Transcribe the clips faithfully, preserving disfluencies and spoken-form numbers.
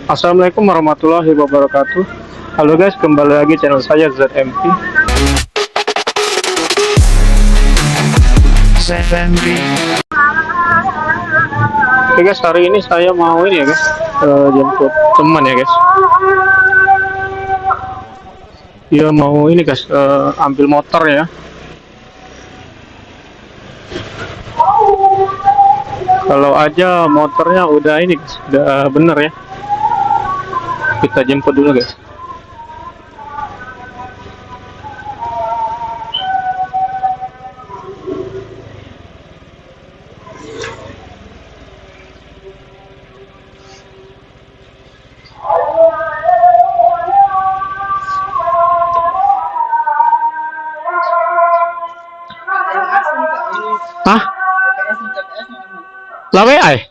Assalamualaikum warahmatullahi wabarakatuh. Halo guys, kembali lagi channel saya Z M P. Oke guys, hari ini saya mau ini ya guys, eh, jemput teman ya guys. Dia mau ini guys, eh, ambil motor ya. Kalau aja motornya udah ini, udah bener ya. Kita jemput dulu guys. Hah? Lah W A eh?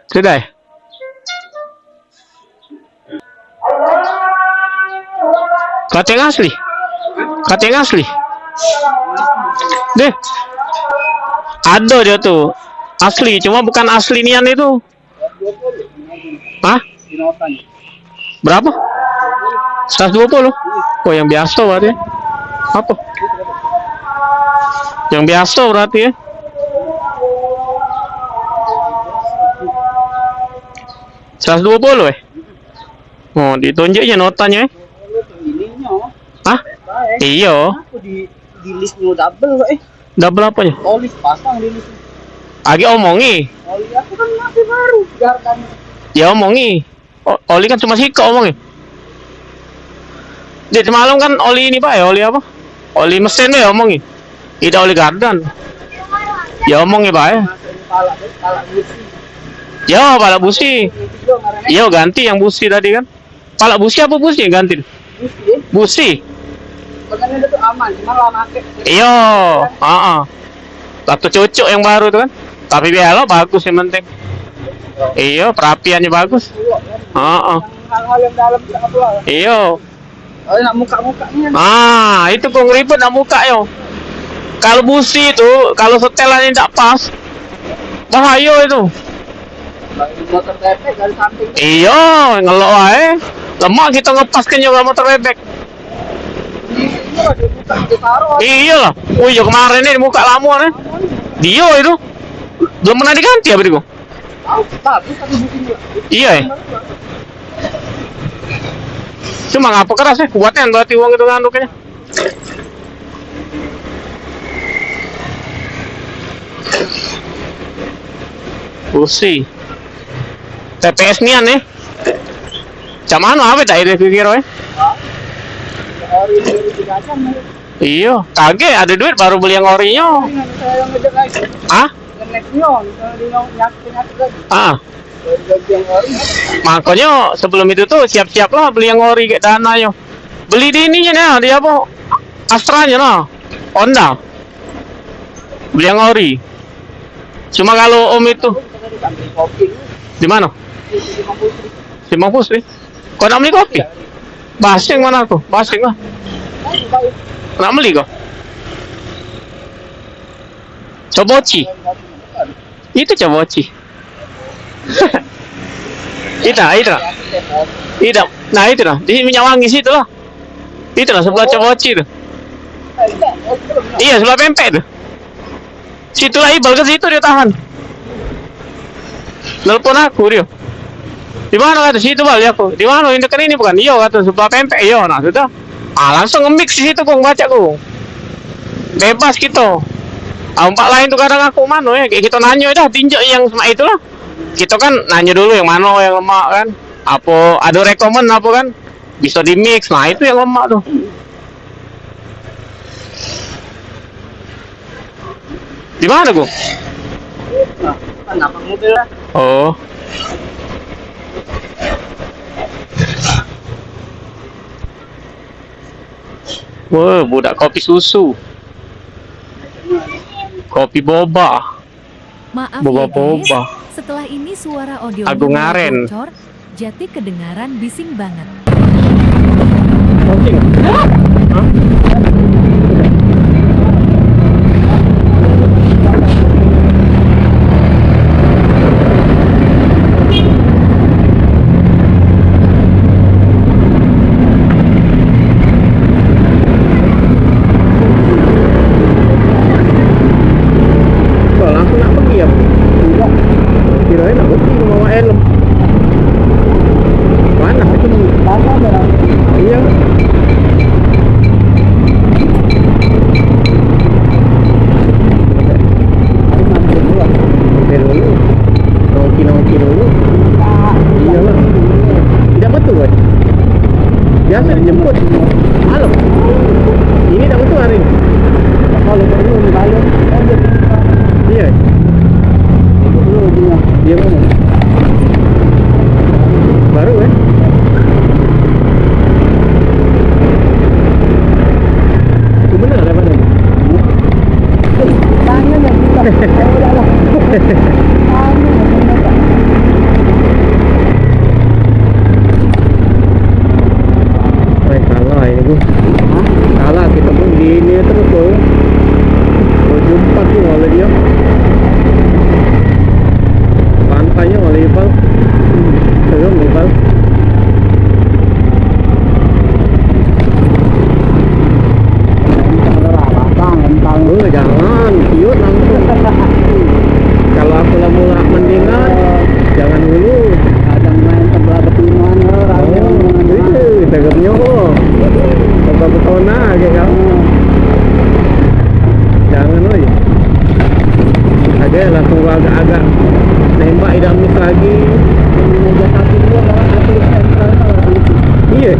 Sudah eh? Kate yang asli. Kate yang asli. Deh. Ada dia tu. Asli, cuma bukan asli nian itu. Hah? Berapa? Seratus dua puluh. Oh, yang biasa berarti. Apa? Yang biasa berarti ya. Seratus dua puluh eh? Oh, ditunjuknya notanya eh? Hah? Iyo. Aku di, di listnya double, eh. Double apanya? Oli pasang di list. Agi omongi. Oli aku kan masih baru, biarkan. Ya omongi. O-, oli kan cuma sikok omongi. Di semalam kan oli ini, Pak, ya, oli apa? Oli mesin deh omongi. Tidak oli gardan. Ya omongi, Pak, ya. Masuk di palak, palak busi. Ya, palak busi. Itu juga kemarin, eh. Iyo, ganti yang busi tadi kan. Palak busi apa busi ganti? Busi. Busi. Sebenarnya itu aman, cuma lah make. Iyo, heeh. Satu cucuk yang baru tu kan. Tapi biarlah bagus yang penting. Iyo, perapiannya bagus. Heeh. Hal-hal yang dalam tidak apa lah. Iyo. Oh, nak muka-muka ni. Ah, itu kong ribet nak muka yo. Kalau busi tu, kalau setelan ni tak pas, bahaya itu. Motor bebek dari samping. Iyo, ngelok wae. Lemak kita ngepas ke nyoba motor bebek. Ini, ini lagi buka di Saro. Iyolah. Oh iya, kemarin ni muka lama ni. Dia itu belum pernah diganti apa itu? Tahu, bagus tapi businya. Iya, eh. Cuma ngapa keras eh? Kuatnya berarti uang itu nganu kayaknya. Kursi. T P S nian eh. Cak mano ape dak ide kiro eh? Iyo, kagek ado duit baru beli yang orinyo. Hah? Ah. Makonyo sebelum itu tu siap-siap lah beli yang ori kek dana yo. Beli di ini nah, di apo? Astra nyo nah. Honda. Beli yang ori. Cuma kalau om itu di mano? Simpang Pusri. Kau nak beli kopi? Basing mano aku? Basing lah. Nak beli kau? Coboci. Itu Coboci. Itu, itu. Itu. Nah, itu nah. Di minyak wangi situ lah. Itu nah sebelah Coboci tu. Iya, sebelah pempek tu. Situlah Ibal ke situ dia tahan. Nelpon aku dia. Di mano kata situ Bal ya aku. Di mano ini kan ini bukan. Iyo kata sebelah pempek iyo nah sudah. Ah langsung nge-mix di situ kong baca kong. Bebas kita. Ah, umpak lain tu kadang aku mano ya. Kayak kita nanyo dah tinjak yang semak itulah. Kita kan nanyo dulu yang mano yang lemak kan. Apa ada rekomen apa kan. Bisa di-mix. Nah, itu yang lemak tu. Di mano, Gung? Nah, kan nampak mobil lah. Oh. Wah, budak kopi susu. Kopi boba. Maaf ya, guys. Setelah ini suara audio bocor, jadi kedengaran bising banget. Bukti ku bawa helm. Panas itu. Panas ya. Iya. Mampir dulu. Nongki-nongki dulu. Iyalah. Tidak betul, kan? Biasa dijemput malam. Ini tak betul hari. Kalau perlu, balik. Iya. Itu dulu punya. Iya, benar. Baru, eh? Itu benar apa tadi? Tangan dah kita. Tangan dah kita. Weh, kalah ini, Bu. Hah? Kalah kita, Bu. Gini terus, Bu. Baju empat tu oleh dia. Pantainya oleh Iqbal. Belum, Iqbal. Oh, jangan, ciut langsung. Kalau aku lah mula mendingan, jangan dulu. Kadang main sebelah betina, orang. Oh, itu, tegapnya, oh. Coba pesona, kayak kamu. Jangan, oi. Agak lah, tunggu agak-agak. Nembak, tidak miss lagi. Meja satu dua, kalau satu sentral, kalau itu. Iya.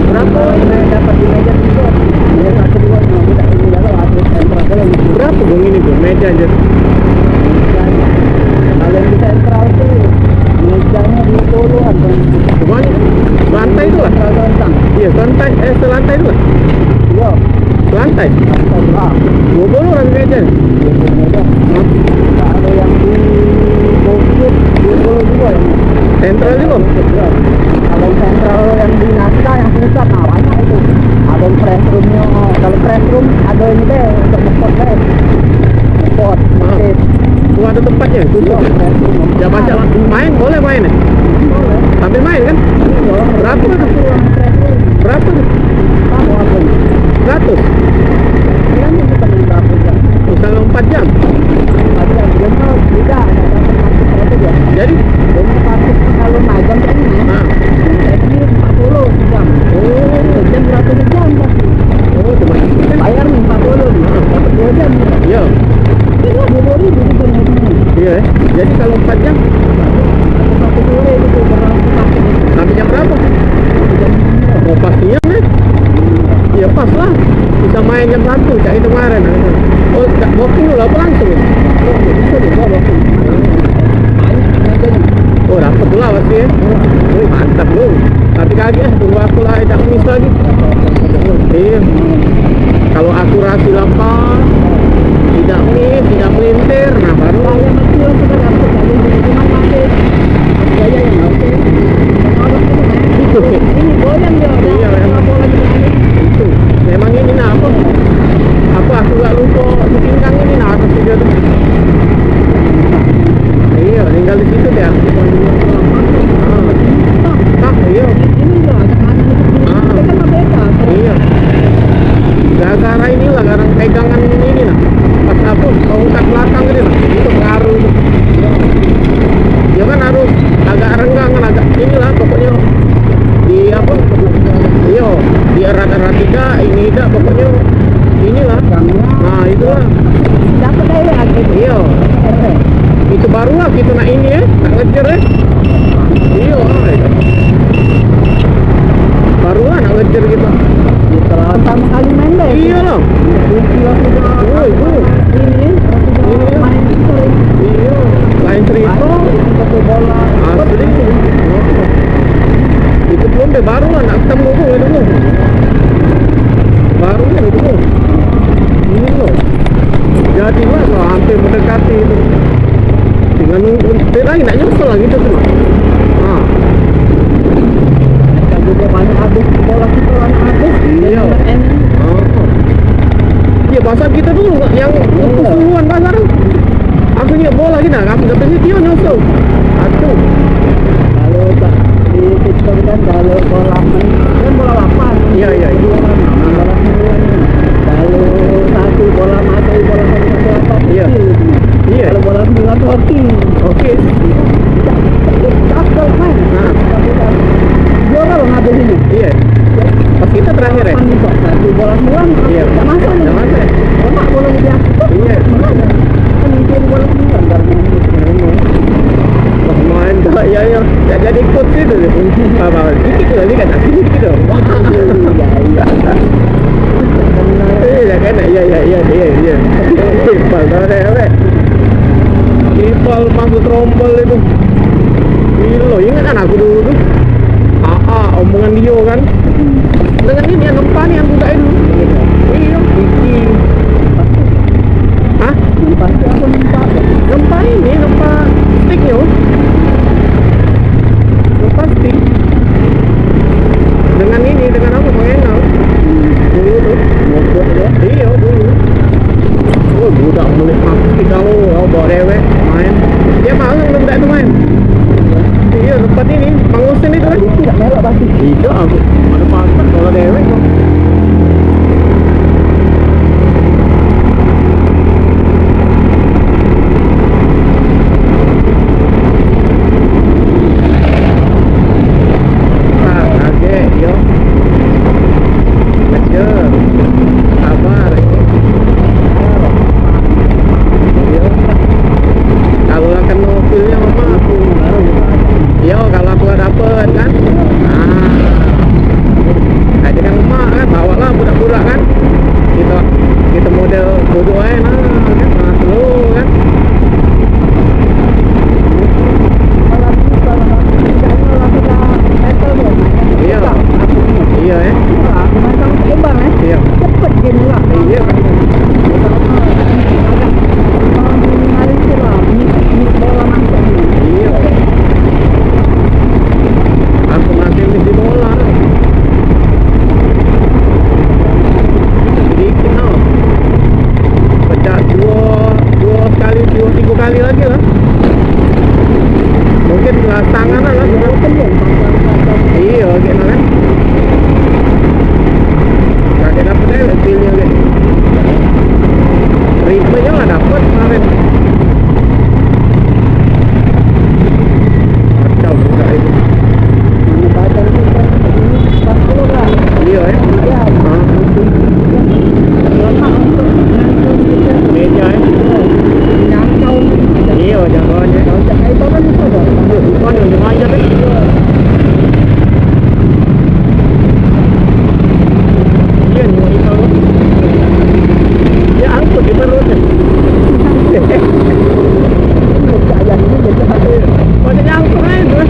Berapa? Dapat di meja tiga. Meja satu dua, cuma budak ini, kalau satu sentral, kalau itu. Berapa, Bung, ini, Bung? Meja aja. Kalau yang di sentral tuh, mejanya dua puluhan, Bang. Cuman lantai itu lah. Sentral, Bang. Iya, lantai, eh, selantai itu lah. Iya. Lantai? Lantai lah. Dua puluh orang meja. Dua puluh meja. Hah? Nggak ada yang di bukit, dua puluh juga yang sentral juga? Iya. Kalau sentral yang di Nasta yang pusat, nah, banyak itu. Ada yang press roomnya, kalau press room ada ini deh, untuk ngepot deh. Ngepot, ah, masjid. Oh, ada tempatnya khusus? Iya, press room. Ya, baca lah. Main, boleh main, ya? Boleh. Sambil main, kan? Iya. Berapa tuh? Press room. Berapa tuh? Berapa, apa? Seratus? Iya, ini kita main berapa jam? Oh, sampai empat jam? Empat jam. Dia mau beda, ada satu satu berapa jam? Jadi? Dia mau satu kalau naik jam segini, ya. Ah. Yang kayak gini empat puluh sejam. Oh. Sejam berapa sejam, pasti? Oh, cuma bayar nih empat puluh nih. Ah. Dapat dua jam, ya. Iya. Iya, dua puluh ribu gitu, naik ini. Iya, eh. Jadi kalau empat jam? Atau satu sore gitu, berapa sakit. Sampai jam berapa? Jam lima. Oh, pastinya, eh. Iya, pas lah. Bisa main jam satu, cak itu kemarin. Oh, cak walking dulu apa langsung? Bisa juga walking. Banyak aja nih. Oh, dapet pula pasti, ya. Wih, mantap, bro. Tapi kagak, tunggu aku lah, tidak miss lagi. Iya. Kalau akurasi lapan, tidak miss, tidak melintir, nah, baru. Saya masih, masih, masih, masih, masih, masih, masih, masih, masih, masih, masih, ini goyang dia. Iya, memang. Apa lagi tadi? Itu. Memang ini, nah, apa? Apa aku gak lupa di pinggang ini, nah, atas juga tuh. Iya, tinggal di situ dia. Ah. Ah, iya. Ini dia, tekanan itu. Ah. Kita kan merdeka. Iya. Gara-gara inilah, karena pegangan ini, nah. Pas aku angkat belakang ini, nah. Itu pengaruh itu. Ya kan harus agak renggang kan, agak inilah pokoknya di apa? Iyo, di erat-erat tidak, ini tidak, pokoknya inilah. Nah, itulah. Dapat aja gitu. Iyo. Itu barulah kita nak ini, eh, nak ngejar, eh. Iyo. Barulah nak ngejar kita. Setelah pertama kali main deh. Iyalah. Kunci lah sudah. Oh, itu. Ini, ini, main sering. Iya, lain cerita. Main satu bola. Asli. Itu pun dia baru lah nak ketemu tu, itu tu. Baru lah itu tu. Ini tu. Jadilah kau hampir mendekati itu. Tinggal nunggu, dia lagi nak nyusul lagi tu tu. Ha. Kan juga banyak habis, bola kita banyak habis. Iya. Jadi, main. Ha. Iya, pasal kita dulu yang putus duluan pasal. Aku nyek bola gini, aku dapat si Tio nyusul. Aku. Kalau tak di TikTok kan, kalau bola men-, kan bola lapan. Iya, iya, iya. Dua kan, bola sembilan kan. Kalau satu bola masuk, bola satu, satu, satu, iya, kecil. Iya. Kalau bola sembilan tuh oke. Oke. Jadi ikut situ dia. Apa? Dikit tu tadi kan, sini dikit tu. Iya, iya. Eh, ya kan? Iya, iya, iya, iya, iya. Pas ada, weh. Ipal masuk terombol itu. Gila, ingat kan aku dulu tu? Aa, omongan dia kan. Dengan ini yang gempa ni yang budak itu. Iya, Iki. Hah? Gempa siapa gempa? Gempa ini, gempa stick yo. Gempa stick. Dengan ini, dengan apa? Mengenal. Dulu tu. Mogok dia. Iya, dulu. Oh, budak mulai pagi tau, oh, bawa dewek main. Dia malu budak tu main. Iya, tempat ini, Mangusin itu kan. Itu dak melok pasti. Tidak aku. Mana pantas kalau dewek tu. Ah, kaget, yo. Kerja. Sabar. Yo. Kalau lah kena feel-nya, Mama. Yo, kalau aku lah dapet, kan? Ah. Tadi kan Mama, kan? Bawa lah budak-budak, kan? Kita, kita model bodoh aja, nah, kan? Nah, slow, kan? Iya. Iya, eh. Iya. Cepet dia mulak. Iya. Agak, eh, minimalis tu lah. Miss, miss bola masuk ni. Iya. Aku masih miss di bola. Sedikit tau. Pecah dua, dua kali, dua, tiga kali lagi lah. Mungkin lah tangan lah. Iya, gitu kan. Kagek dapet aja hasilnya, gitu. Ritmenya lah dapet kemarin. Kacau budak itu. Iya, eh. Hah? Meja, eh. Iya, jangkauannya. Iya, susah yang dimanjat, eh. Iya, ni, ni, ni. Ya ampun, dia baru aja. Macam nyangkut aja tu, eh.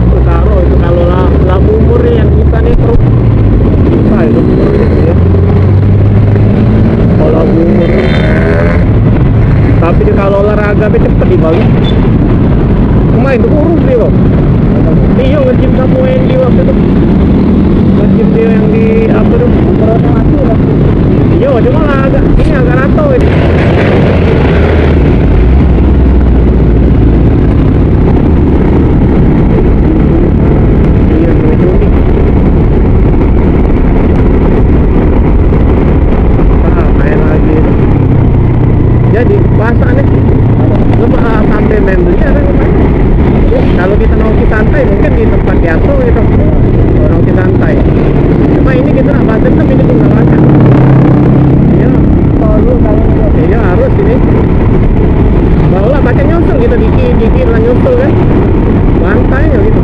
Utara itu kalau lah, lah umur ni yang kita ni terus susah itu, ya. Kalau lah umur. Tapi dia kalau olahraga, dia cepet dia balik. Main tu kurus dia, Bang. Iya, nge-gym sama Wendy waktu tu. Nge-gym dia yang di, apa tu? Iya, cuma lah agak, ini agak rata ini. Iya, cuma itu ni. Ah, main lagi. Jadi, bahasa ni, lemak, ah, sampai main beli ada lemak. Kalau kita nongki santai, mungkin di tempat biasa gitu. Nongki santai. Cuma ini kita nak bahas dendam, ini tinggal aja. Iya. Iya, harus ini. Barulah pakai nyusul kita dikit, dikit lah nyusul kan. Bantai ya gitu.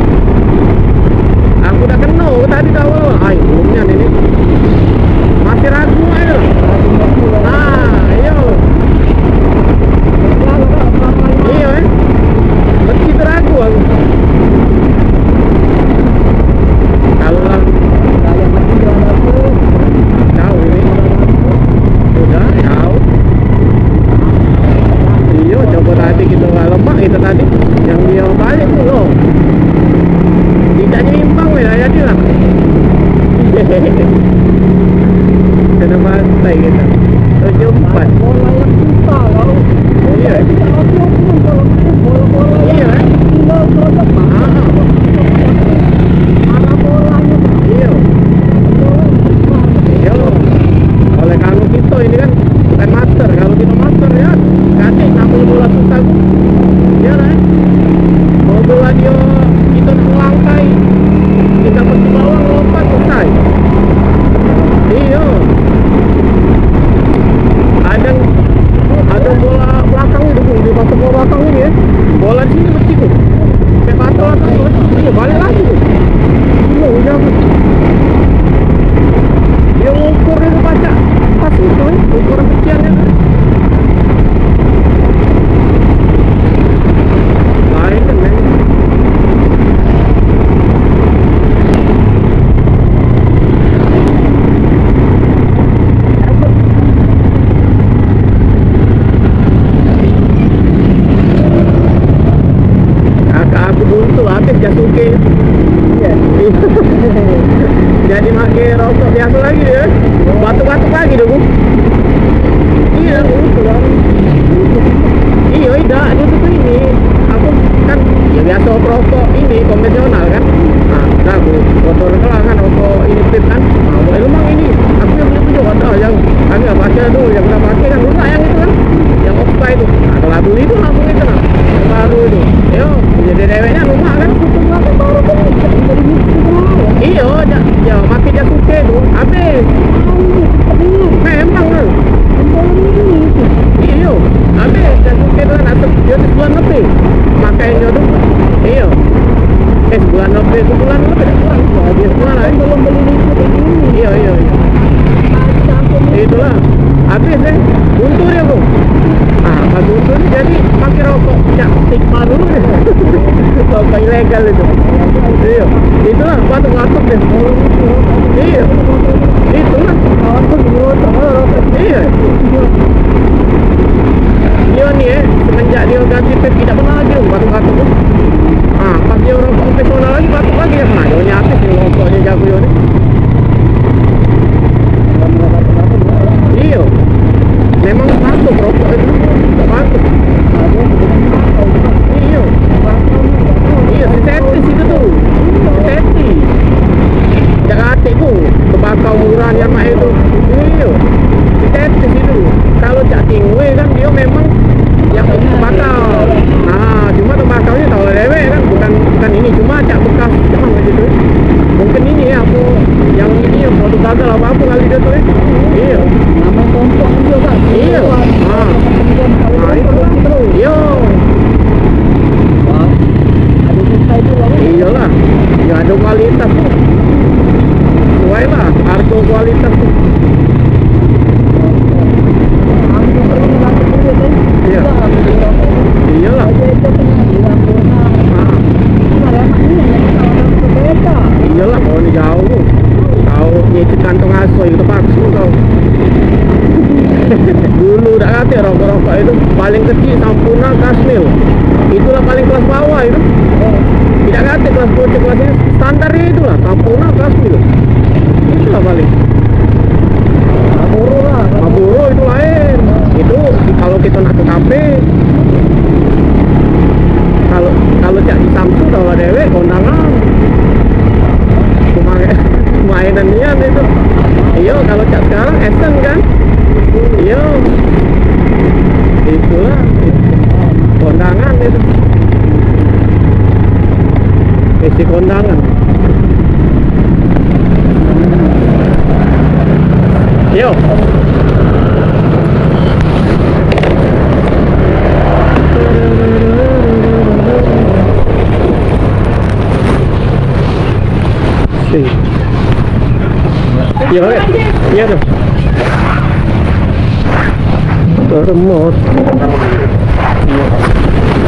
Aku dah kena tadi dah awal. Ai, belumnya ini. Masih ragu aja lah. Nah, iyo. Iyo, eh. Masih ragu aku. Kalau lah. Jauh ini. Sudah, jauh. Iyo, coba tadi kita lemak itu tadi. Yang dia balik tu loh. Tidak nyimpang weh, dah jadi lah. Kena bantai kita. Tujuh empat. Bola yang susah tau. Iya. Tidak lagi aku bola, bola-bola yang, iya, eh? Tinggal produk, Pak. Ah. Mana bolanya, Pak? Iya. Bola yang susah. Iya. Oleh karena kita ini kan bukan master. Kalau kita master ya, kasih namanya bola susah tu. Ya lah. Mau bola dia, kita nak melangkai, kita pergi bawah, lompat, selesai. Iyo. Kadang Kan rusak yang itu kan, yang oxide itu. Nah, kalau beli itu langsung itu kan, yang baru itu. Yo, jadi deweknya rumah kan. Iyo, ja- yo, makin dia suka itu, habis. Memang kan. Iyo, habis dia suka itu kan, asal dia sebulan lebih. Makanya tu, iyo. Eh, sebulan lebih, sebulan lebih, sebulan. Sebulan lah. Iyo, iyo, iyo. Itulah. Habis deh. Buntu dia, Bu. Ah, pas buntu ni jadi pakai rokok. Cak stigma dulu deh. Rokok ilegal itu. Iyo. Itulah, batuk-batuk deh. Iyo. Itulah. Iyo. Dia ni, eh, semenjak dia ganti vape, tidak pernah lagi batuk-batuk tu. Ah, pas dia rokok sampai sana lagi, batuk lagi. Nah, dia ni habis ni rokok dia jago dia ni. Iyo. Memang batuk rokok itu. Tak batuk. Iyo. Iyo, si Teti situ tu. Si Teti. Cak katik ku, tembakau murah ni amak itu. Iyo. Si Teti situ. Kalau cak tingwe kan dia memang yang tembakau. Nah, cuma tembakau ni tahu dewek kan, bukan, bukan ini, cuma cak bekas, cak mana gitu. Mungkin ini ya, apa yang ini ya, produk gagal apa-apa kali dia tu ya. Iyo. Nama kelompok juga kan? Iyo. Ah. Nah, itu. Iyo. Iyolah. Ya ada kualitas tu. Sesuai lah harga kualitas tu. Iyo. Iyolah. Ah. Iyolah, kau ni jauh. Kau ni kantong asoy, terpaksa kau. Dulu dak katik rokok-rokok itu paling kecil Sampoerna, Kasmil. Itulah paling kelas bawah itu. Tidak katik kelas bocah, kelas ini standar itulah Sampoerna, Kasmil. Itulah paling. Marlboro lah. Marlboro itu lain. Itu kalau kita nak ke kafe, kalau, kalau cak di Samsu, kalau dewek kondangan. Cuma mainan nian itu. Iyo, kalau cak sekarang esen kan. Iyo. Itulah. Kondangan itu. Isi kondangan. Yo. Sih. Iya, Pak. Iya, tuh. Remot.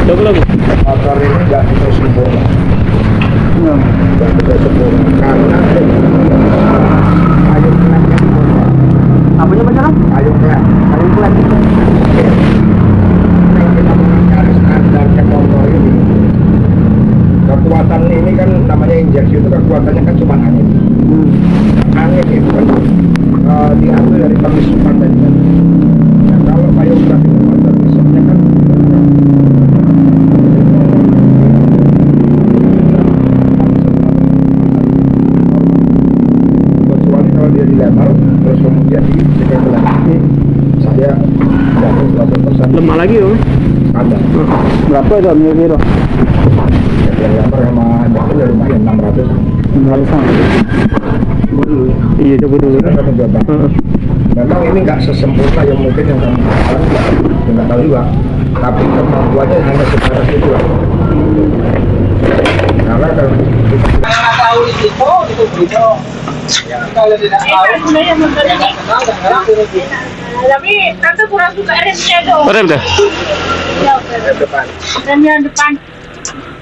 Coba lagi. Motor ini nggak bisa sempurna. Nggak bisa sempurna. Karena kayu klep yang kotor. Apanya, Pak, sekarang? Kayu klep. Kayu klep. Kalau kita mau cari standarnya motor ini, kekuatan ini kan namanya injeksi itu kekuatannya kan cuma angin. Hmm. Angin itu kan, eh, diambil dari pemisukan tadi kan. Nah, kalau payung tadi kan pemisukannya kan kecuali kalau dia dilempar terus kemudian di saya jatuh seratus persen. Lemak lagi, yo. Ada. Berapa itu ambil kilo? Yang lempar sama jatuh ya lumayan, enam ratus. Enam ratus. Iya, coba dulu. Kita coba. Heeh. Memang ini nggak sesempurna yang mungkin yang kamu harapkan, nggak tahu juga. Tapi kemampuannya hanya sebatas itu lah. Karena kalau Tapi tante kurang suka remnya tuh. Rem dah. Iya, rem depan. Rem yang depan.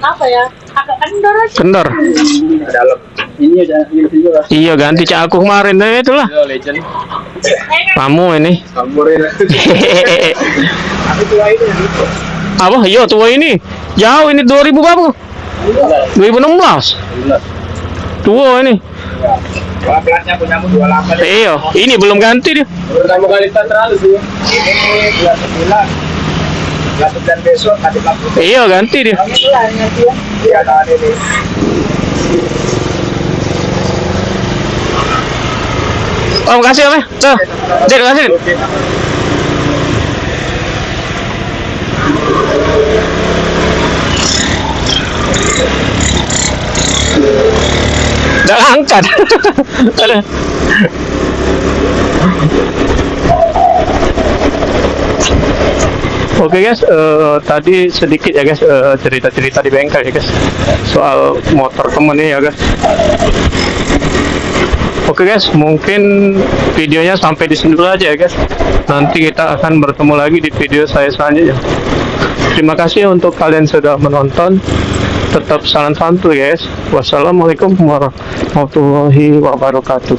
Apa ya? Agak kendor aja. Kendor. Dalam. Ini ada, ini juga. Iya, ganti cak aku kemarin, eh, itulah. Iya, legend. Kamu ini. Kamu ini. Tapi tua ini. Apa? Iya, tua ini. Jauh ini, dua ribu berapa? Dua ribu enam belas. Tua ini. Wah, platnya punyamu dua delapan ya. Iya, ini belum ganti dia. Pertama kali kita terlalu sih. Ini dua sembilan. Dua sembilan besok, tadi pagi. Iya, ganti dia. Ini lah, ini dia. Iya, tahan ini. Oh, makasih, Om, ya. Tuh. Cek, makasih. Oke. Oke guys, eh, tadi sedikit ya guys, eh, cerita-cerita di bengkel ya guys, soal motor temen ini ya guys. Oke guys, mungkin videonya sampai di sini dulu aja ya guys. Nanti kita akan bertemu lagi di video saya selanjutnya. Terima kasih untuk kalian sudah menonton. Tetap salam santuy guys. Wassalamualaikum warahmatullahi wabarakatuh.